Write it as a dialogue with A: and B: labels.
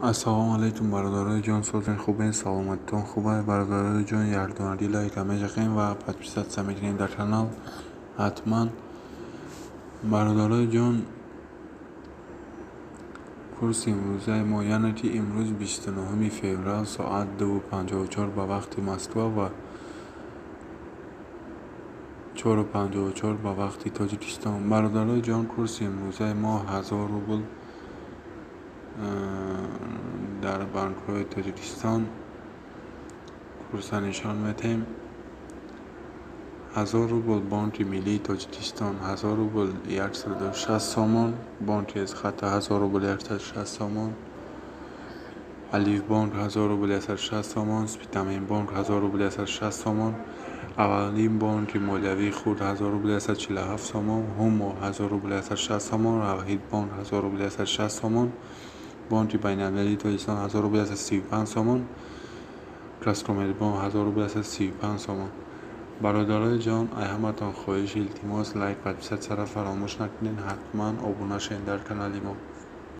A: Ассалому алайкум, бародарои ҷон, созен, хубен, саломатитон хуб аст? Бародарои ҷон, якдонаги лайка межахем ва подписаться мекунем дар канал ҳатман. Бародарои ҷон, курси имрӯзаи мо, яъне ки имрӯз 29 феврал, соат 2:54 ба вақти Москва ва 4:54 ба вақти Тоҷикистон. Бародарои ҷон, курси имрӯзаи мо 1000 рубл дар банкҳои Тоҷикистон курса нишон медиҳем. 1000 рубл Бонки Миллии Тоҷикистон, 1000 рубл 160 сомон, бонки Эсхата 1000 рубл 160 сомон, Алифбонк 1000 рубл 160 сомон, Спитаменбонк 1000 рубл 160 сомон, аввалин бонки молиявии хурд 1000 рубл 147 сомон, Ҳумо 1000 рубл 160 сомон, Равҳидбонк 1000 рубл 160 сомон, Бонки байналмилалии Тоҷикистон 1000 рубл 135 сомон, Казкоммерцбонк 1000 рубл 135 сомон. Бародарои ҷон, ай ҳаматон хоҳиш, илтимос, лайк, подписаться ро фаромӯш накунед, ҳатман обуна шавед дар канали мо.